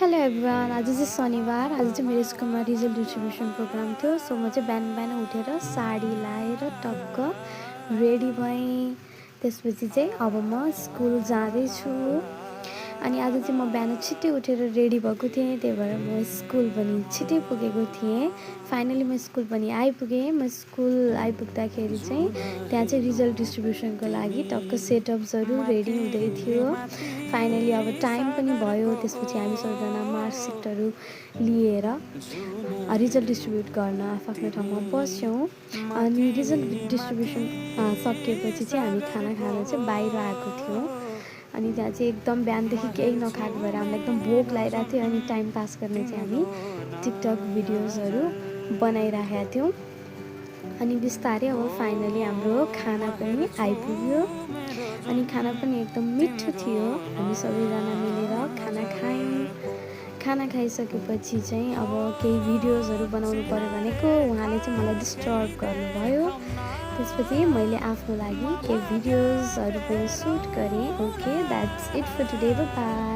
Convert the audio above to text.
Hello everyone. आज चाहिँ शनिबार। आज चाहिँ मेरो स्कुलमा रिजल्ट डिस्ट्रिब्युसन प्रोग्राम थियो। सो म चाहिँ बिहान बिहान उठेर साडी लाएर टक्क रेडी भएँ। त्यसपछि चाहिँ अब म स्कुल जाँदैछु। अनि आज चाहिँ म बिहान छिट्टै उठेर रेडी भएको थिएँ, त्यही भएर म स्कुल पनि छिट्टै पुगेको थिएँ। फाइनली म स्कुल पनि आइपुगेँ। म स्कुल आइपुग्दाखेरि चाहिँ त्यहाँ चाहिँ रिजल्ट डिस्ट्रिब्युसनको लागि टक्क सेटअप्सहरू रेडी हुँदै थियो। फाइनली अब टाइम पनि भयो। त्यसपछि हामी सबैजना मार्कसिटहरू लिएर रिजल्ट डिस्ट्रिब्युट गर्न आफ्नो ठाउँमा बस्यौँ। अनि रिजल्ट डिस्ट्रिब्युसन सकिएपछि चाहिँ हामी खाना खान चाहिँ बाहिर आएको थियौँ। अनि त्यहाँ चाहिँ एकदम बिहानदेखि केही नखाएको भएर हामीलाई एकदम भोक लागिरहेको थियो। अनि टाइम पास गर्ने चाहिँ हामी टिकटक भिडियोजहरू बनाइरहेका थियौँ। अनि बिस्तारै अब फाइनली हाम्रो खाना पनि आइपुग्यो। अनि खाना पनि एकदम मिठो थियो। हामी सबैजना मिलेर खाना खायौँ। खाना खाइसकेपछि चाहिँ अब केही भिडियोजहरू बनाउनु पर्यो भनेको उहाँले चाहिँ मलाई डिस्टर्ब गर्नुभयो। त्यसपछि मैले आफ्नो लागि केही भिडियोजहरू पनि सुट गरेँ। Okay, that's it for today. Bye by.